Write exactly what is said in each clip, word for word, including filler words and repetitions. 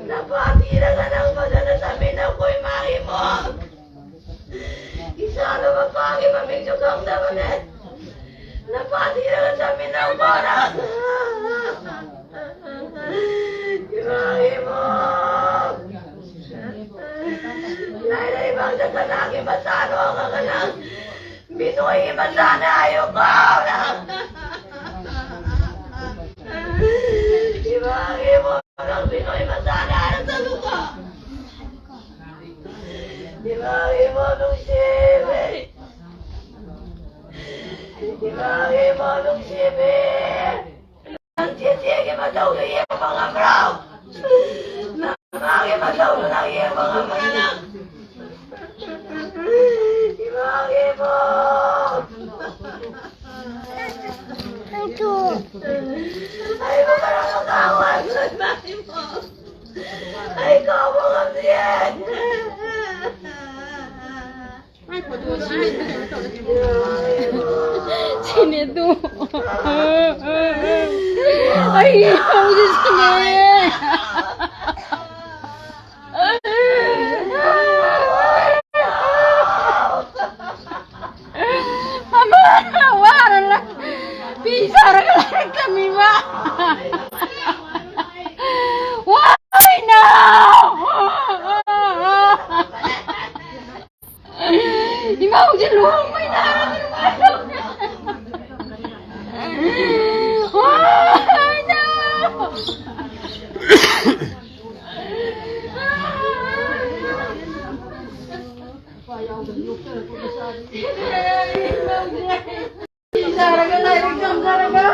ꯅꯄꯥ ꯊꯤꯔꯒ ꯅꯪ ꯐꯖꯅ ꯆꯠꯃꯤꯟꯅꯧꯀꯣ ꯏꯃꯥꯒꯤ ꯏꯃꯣꯝ꯫ ꯏꯆꯥꯗꯣ ꯃꯄꯥꯒꯤ ꯃꯃꯤꯡꯁꯨ ꯈꯪꯗꯕꯅꯦ꯫ ꯅꯄꯥ ꯊꯤꯔꯒ ꯆꯠꯃꯤꯟꯅꯧꯀꯣ ꯅꯪ꯫ ꯏꯃꯥꯒꯤ ꯏꯃꯣꯝ꯫ ꯂꯥꯏꯔꯩꯕꯥꯛꯇ ꯀꯅꯥꯒꯤ ꯃꯆꯥꯅꯣ ꯈꯪꯉꯒ ꯅꯪ ꯕꯤꯅꯣꯏꯒꯤ ꯃꯆꯥꯅꯦ ꯍꯥꯏꯌꯨꯀꯣ ꯅꯪ꯫ ꯏꯃꯥꯒꯤ ꯏꯃꯣꯝ꯫ ꯅꯪ ꯕꯤꯅꯣꯏ ꯃꯆꯥꯅꯦ ꯍꯥꯏꯔ ꯆꯠꯂꯨꯀꯣ꯫ ꯏꯃꯥꯒꯤ ꯏꯃꯣꯝ ꯅꯨꯡꯁꯤꯕꯤ꯫ ꯏꯃꯥꯒꯤ ꯏꯃꯣꯝ ꯅꯨꯡꯁꯤꯕꯤ꯫ ꯅꯪ ꯆꯦꯆꯦꯒꯤ ꯃꯇꯧꯗꯣ ꯌꯦꯡꯕ ꯉꯝꯕ꯭ꯔꯣ? ꯅꯪ ꯃꯥꯒꯤ ꯃꯇꯧꯗꯣ ꯅꯪ ꯌꯦꯡꯕ ꯉꯝꯕ꯭ꯔꯣ ꯅꯪ? ꯏꯃꯥꯒꯤ ꯏꯃꯣꯝ꯫ ꯑꯩꯕꯨ ꯀꯔꯝꯕ ꯀꯥꯎ ꯍꯥꯏꯕꯅꯣ ꯏꯃꯥꯒꯤ ꯏꯃꯣꯝ? ꯑꯩ ꯀꯥꯎꯕ ꯉꯝꯗꯤꯌꯦ꯫ ꯁꯤꯅꯦ ꯑꯗꯨ꯫ ꯑꯩ ꯍꯧꯖꯤꯛ ꯁꯤꯅꯦ꯫ ꯃꯃꯥ ꯋꯥꯔ ꯂꯩ-, ꯐꯤ ꯁꯥꯔꯒ ꯂꯥꯏꯔꯤꯛ ꯇꯝꯃꯤꯕ꯫ ꯋꯥꯏꯅ! ꯏꯃꯥ ꯍꯧꯖꯤꯛ ꯂꯨꯍꯣꯡꯕꯩ ꯅꯥꯔꯗꯤ ꯅꯨꯡꯉꯥꯏꯗꯧꯅꯦ꯫ ꯋꯥꯏꯅ! ꯏꯆꯥꯔꯒ ꯂꯥꯏꯔꯤꯛ ꯇꯝꯖꯔꯒ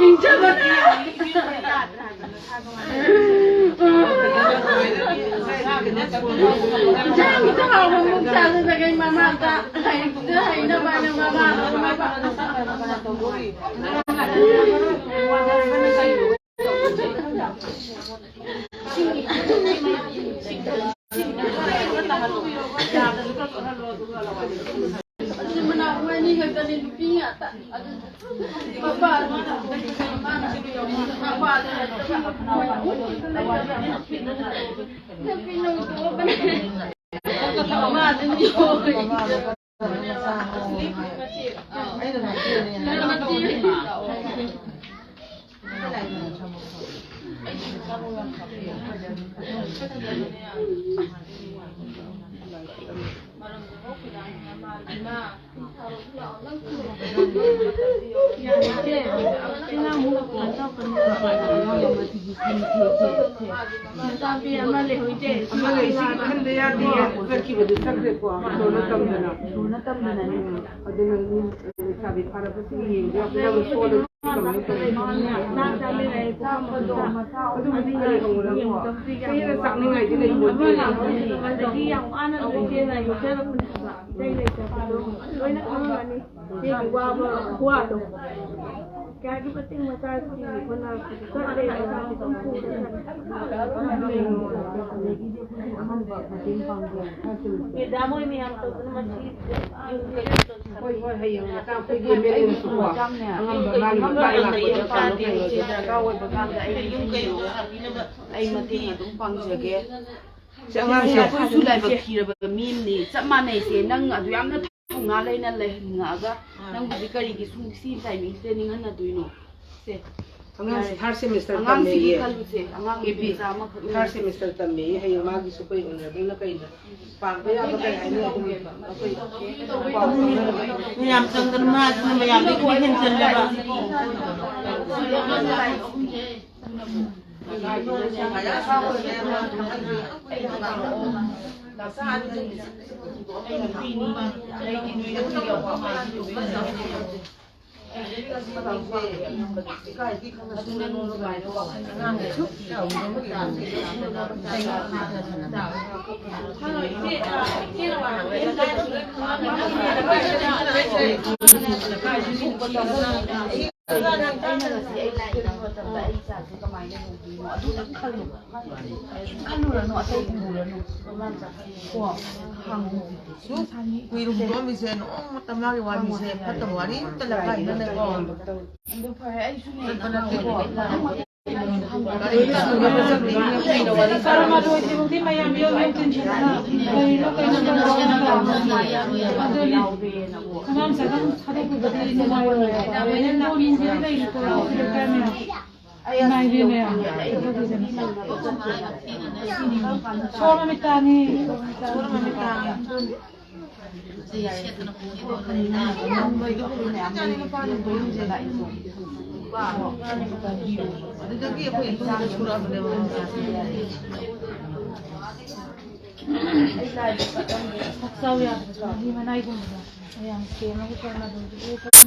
ꯏꯆꯥꯔꯒ ꯏꯆꯥꯔꯒ ꯍꯥꯎꯕ ꯑꯃꯨꯛ ꯆꯥꯖꯗꯒꯩ ꯃꯃꯥꯗ ꯂꯥꯏꯔꯤꯛꯇ ꯍꯩꯅꯕ ꯍꯥꯏꯅ ꯃꯃꯥꯗ ꯍꯣꯠꯅꯕ꯫ ꯃꯆꯤꯟ ꯃꯅꯥꯎ ꯃꯣꯏ ꯑꯅꯤ ꯈꯛꯇꯅꯤ, ꯅꯨꯄꯤ ꯉꯥꯛꯇ꯫ ꯑꯗꯨ ꯃꯄꯥ ꯃꯆꯥꯅꯨꯄꯤ ꯑꯃ ꯂꯩꯍꯧꯏꯁꯦ꯫ ꯑꯃ ꯂꯩꯁꯤ ꯈꯟꯗ ꯌꯥꯗꯦ꯫ ꯆꯠꯈꯤꯕꯗꯨ ꯆꯠꯈ꯭ꯔꯦꯀꯣ꯫ ꯂꯣꯏꯅ ꯇꯝꯗꯅ꯫ ꯂꯣꯏꯅ ꯇꯝꯗꯅꯅꯦ꯫ ꯑꯗꯨꯅ ꯃꯤ ꯂꯩꯁꯥꯕꯤ ꯐꯥꯔꯕꯁꯤꯡ ꯌꯦꯡꯕ ꯌꯥꯄꯣꯠꯇꯦ꯫ ꯁꯣꯜꯂꯗꯤ ꯀꯃꯥꯏꯅ ꯇꯧꯅꯤ? ꯑꯗꯨꯕꯨꯗꯤ ꯀꯔꯤ ꯈꯪꯕꯅꯣ? ꯆꯥꯛꯅꯤꯡꯉꯥꯏꯗꯤ ꯂꯩꯄꯣꯠꯇꯦ꯫ ꯑꯗꯒꯤ ꯌꯥꯝ ꯋꯥꯅ ꯂꯣꯏꯅ ꯌꯣꯛꯆꯔꯛꯄꯅꯦ ꯍꯥꯏꯕ꯫ ꯏꯇꯩ ꯂꯩꯇꯕꯗꯣ ꯂꯣꯏꯅ ꯈꯪꯉꯝꯒꯅꯤ꯫ ꯏꯆꯦꯒꯤ ꯋꯥꯕ ꯈꯨꯋꯥꯗꯣ꯫ ꯀꯌꯥꯒꯤ ꯃꯇꯤꯛ ꯃꯆꯥꯁꯤꯡꯒꯤ ꯍꯣꯠꯅꯔꯛꯄꯗ ꯆꯠꯂꯦ, ꯃꯆꯥꯁꯤ ꯑꯗꯨꯝ ꯄꯨꯔꯒ ꯆꯠꯂꯦ꯫ ꯃꯦꯗꯥꯝ ꯍꯣꯏ ꯃꯌꯥꯝ ꯇꯧꯗꯅ ꯃꯁꯤ ꯌꯨꯝ ꯀꯩꯅꯣ ꯇꯧꯗꯅ ꯍꯣꯏ, ꯍꯣꯏ, ꯍꯌꯦꯡ ꯃꯆꯥ ꯑꯩꯈꯣꯏꯒꯤ ꯑꯦꯝ ꯑꯦꯜ ꯑꯦꯅꯁꯨꯀꯣ ꯑꯉꯝꯕ ꯃꯥꯒꯤ ꯃꯇꯦꯡ ꯂꯥꯛꯄꯗꯣ ꯇꯧꯔꯒ ꯑꯩ ꯃꯇꯦꯡ ꯑꯗꯨꯝ ꯄꯥꯡꯖꯒꯦ꯫ ꯁꯤ ꯑꯉꯥꯡꯁꯦ ꯑꯩꯈꯣꯏꯁꯨ ꯂꯥꯏꯕꯛ ꯊꯤꯔꯕ ꯃꯤ ꯑꯃꯅꯤ꯫ ꯆꯞ ꯃꯥꯟꯅꯩꯁꯦ꯫ ꯅꯪ ꯑꯗꯨ ꯌꯥꯝꯅ ꯊꯧꯅꯥ ꯂꯩꯅ ꯂꯩꯍꯟꯅꯤꯡꯉꯛꯑꯒ ꯅꯪ ꯍꯧꯖꯤꯛ ꯀꯔꯤꯒꯤ ꯁꯨꯝ ꯁꯤ ꯇꯥꯏꯃꯤꯡꯁꯤꯗ ꯅꯤꯡꯍꯟꯅꯗꯣꯏꯅꯣ? ꯁꯦ꯫ ꯑꯉꯥꯡꯁꯤ ꯌꯥꯔꯦ꯫ ꯊꯥꯔꯠ ꯁꯦꯃꯤꯁꯇꯔ ꯑꯉꯥꯡꯁꯤꯒꯤ ꯇꯝꯃꯦꯌꯦ꯫ ꯈꯜꯂꯨꯁꯦ꯫ ꯑꯉꯥꯡ ꯑꯦ ꯄꯤ, ꯅꯨꯄꯤ ꯃꯆꯥ ꯑꯃꯈꯛ ꯊꯥꯔꯠ ꯂꯩꯔꯤꯁꯦ꯫ ꯁꯦꯃꯤꯁꯇꯔ ꯇꯝꯃꯦꯌꯦ꯫ ꯍꯌꯦꯡ ꯃꯥꯒꯤꯁꯨ ꯑꯩꯈꯣꯏ ꯑꯣꯅꯔꯕꯜꯅ ꯀꯩꯅ ꯄꯥꯡꯕ ꯌꯥꯕ ꯀꯩ ꯍꯥꯏꯅꯤ ꯑꯗꯨꯝ ꯑꯩꯈꯣꯏ ꯄꯥꯎ ꯐꯥꯎꯅꯔꯒ ꯃꯌꯥꯝ ꯆꯪꯗꯅ ꯃꯥꯁꯤꯅ ꯃꯌꯥꯝꯗꯒꯤ ꯈꯨꯠ ꯍꯦꯟꯖꯜꯂꯦꯕ꯫ ꯑꯩꯅ ꯉꯁꯤ ꯑꯩ ꯂꯥꯛꯏ ꯃꯇꯝꯗ ꯑꯩ ꯏꯆꯥꯁꯦ ꯀꯃꯥꯏꯅ ꯂꯧꯗꯣꯏꯅꯣ? ꯑꯗꯨꯗꯪ ꯈꯜꯂꯨ꯫ ꯀꯔꯤꯝ ꯈꯜꯂꯨꯔꯅꯨ, ꯑꯇꯩ ꯎꯔꯨꯔꯅꯨ꯫ ꯀꯣ? ꯍꯪꯉꯨ꯫ ꯁꯨꯛ ꯀꯨꯏꯔ ꯍꯨꯟꯗꯣꯛꯑꯝꯃꯤꯁꯦ, ꯅꯣꯡꯃꯇ ꯃꯥꯒꯤ ꯋꯥꯔꯤꯁꯦ, ꯐꯠꯇꯕ ꯋꯥꯔꯤ ꯑꯝꯇ ꯂꯥꯛ ꯍꯥꯏꯅꯅꯦꯀꯣ꯫ ꯑꯗꯨ ꯐꯔꯦ, ꯑꯩꯁꯨꯅꯦ ꯆꯠꯄ ꯅꯠꯇꯦ꯫ ꯇꯔꯥꯃꯥꯊꯣꯏꯁꯤꯐꯥꯎꯗꯤ ꯃꯌꯥꯝ ꯌꯣꯝ ꯌꯣꯝ ꯇꯤꯟꯁꯤꯟꯗꯅ ꯀꯩꯅꯣ ꯀꯩꯅꯣ ꯇꯧꯔꯒ ꯑꯗꯨꯅꯤ꯫ ꯑꯉꯥꯡ ꯃꯆꯥꯗꯪ ꯊꯥꯗꯣꯛꯄꯤꯕꯗꯤ ꯅꯨꯡꯉꯥꯏꯔꯣꯏ꯫ ꯍꯣꯔꯦꯟ ꯅꯣꯡ ꯅꯤꯡꯊꯤꯅ ꯂꯩꯔꯤꯀꯣ ꯂꯩꯀꯥꯏ ꯃꯌꯥꯝ꯫ ꯏꯃꯥ ꯏꯕꯦꯝ ꯃꯌꯥꯝ꯫ ꯁꯣꯔ ꯃꯃꯤꯠ ꯇꯥꯡꯉꯤ꯫ ꯁꯣꯔ ꯃꯃꯤꯠ ꯇꯥꯡꯉꯤ꯫ ꯄꯨꯛꯆꯥꯎ ꯌꯥꯗꯕꯁꯨ ꯃꯍꯤ ꯃꯅꯥꯏꯒꯨꯝꯕꯗꯣ ꯃꯌꯥꯝ ꯁꯦꯝꯃꯒ ꯇꯧꯅꯕꯗꯣ꯫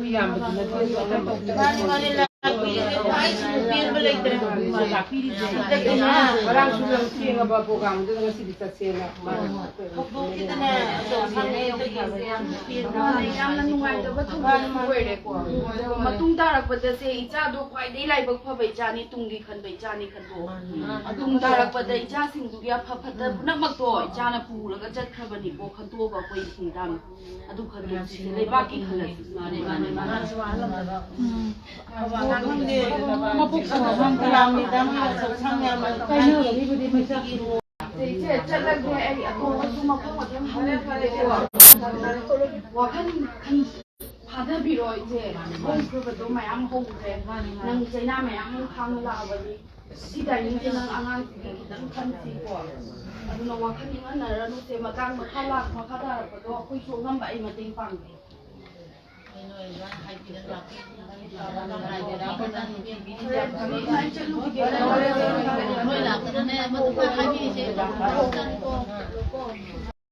ꯃꯤ ꯌꯥꯝꯕꯗꯨꯅꯗꯤ ꯑꯗꯨ ꯑꯃ ꯃꯥꯅꯤ, ꯃꯥꯅꯤ, ꯂꯥꯛꯄꯤꯔꯤꯁꯦ꯫ ꯑꯩꯁꯨ ꯄꯦꯟꯕ ꯂꯩꯇ꯭ꯔꯦ꯫ ꯉꯔꯥꯡꯁꯨ ꯅꯪ ꯊꯦꯡꯉꯕ ꯄ꯭ꯔꯣꯒ꯭ꯔꯥꯝꯗꯨꯗ ꯉꯁꯤꯗꯤ ꯆꯠꯁꯦꯅ꯫ ꯍꯧꯗꯣꯛꯈꯤꯗꯅ ꯇꯧꯁꯦꯅ ꯇꯧꯕꯤꯔꯤꯁꯦ ꯌꯥꯝ ꯄꯦꯟꯕ꯫ ꯃꯥꯅꯦ, ꯌꯥꯝꯅ ꯅꯨꯡꯉꯥꯏꯇꯕ ꯊꯧꯗꯣꯛ ꯑꯃ ꯑꯣꯏꯔꯦꯀꯣ꯫ ꯑꯗꯣ ꯃꯇꯨꯡ ꯇꯥꯔꯛꯄꯗꯁꯦ ꯏꯆꯥꯗꯣ ꯈ꯭ꯋꯥꯏꯗꯒꯤ ꯂꯥꯏꯕꯛ ꯐꯕ ꯏꯆꯥꯅꯤ, ꯇꯨꯡꯒꯤ ꯈꯟꯕ ꯏꯆꯥꯅꯤ ꯈꯟꯗꯣꯛꯑꯣ꯫ ꯃꯥꯅꯦ꯫ ꯃꯇꯨꯡ ꯇꯥꯔꯛꯄꯗ ꯏꯆꯥꯁꯤꯡꯗꯨꯒꯤ ꯑꯐ ꯐꯠꯇ ꯄꯨꯝꯅꯃꯛꯇꯣ ꯏꯆꯥꯅ ꯄꯨꯔꯒ ꯆꯠꯈ꯭ꯔꯕꯅꯤꯀꯣ, ꯈꯟꯗꯣꯛꯑꯒ ꯑꯩꯈꯣꯏ ꯏꯁꯤꯡ ꯇꯥꯝꯃꯤ꯫ ꯑꯗꯨ ꯈꯟꯗꯣꯛꯁꯤꯁꯦ, ꯂꯩꯕꯥꯛꯀꯤ ꯈꯜꯂꯁꯤ꯫ ꯃꯥꯅꯦ, ꯃꯥꯅꯦ, ꯃꯥꯅꯦ꯫ ꯎꯝ꯫ ꯃꯕꯨꯛ ꯐꯕ ꯑꯉꯥꯡ ꯀꯌꯥ ꯑꯃ ꯀꯥꯏꯅꯕꯒꯤꯕꯨꯗꯤ ꯃꯩꯁꯥ ꯏꯆꯦ, ꯆꯠꯂꯒꯦ ꯑꯩ꯫ ꯑꯇꯣꯞꯄꯁꯨ ꯃꯐꯝ ꯃꯊꯪ ꯍꯪꯉꯛꯀꯦꯀꯣ꯫ ꯋꯥꯈꯜ ꯈꯟ-, ꯐꯥꯊꯕꯤꯔꯣ ꯏꯆꯦ꯫ ꯍꯧꯈ꯭ꯔꯕꯗꯣ ꯃꯌꯥꯝ ꯍꯧꯈ꯭ꯔꯦ꯫ ꯅꯪ ꯆꯩꯅꯥ ꯃꯌꯥꯝ ꯑꯃ ꯈꯥꯡꯉ ꯂꯥꯛꯑꯕꯅꯤ꯫ ꯁꯤ ꯇꯥꯏꯃꯤꯡꯁꯦ ꯅꯪ ꯑꯉꯥꯡꯁꯤꯒꯤ ꯈꯤꯇꯪ ꯈꯟꯁꯤꯀꯣ꯫ ꯑꯗꯨꯅ ꯋꯥꯈꯜ ꯏꯪꯍꯟꯅꯔꯅꯨꯁꯦ꯫ ꯃꯇꯥꯡ ꯃꯈꯥ ꯂꯥꯛ-, ꯃꯈꯥ ꯇꯥꯔꯛꯄꯗꯣ ꯑꯩꯈꯣꯏꯁꯨ ꯑꯉꯝꯕ ꯑꯩ ꯃꯇꯦꯡ ꯄꯥꯡꯒꯦ꯫ ꯅꯣꯏ ꯂꯥꯛꯇꯅꯅꯦ ꯃꯗꯨ ꯈꯔ ꯍꯥꯏꯕꯤꯔꯤꯁꯦ꯫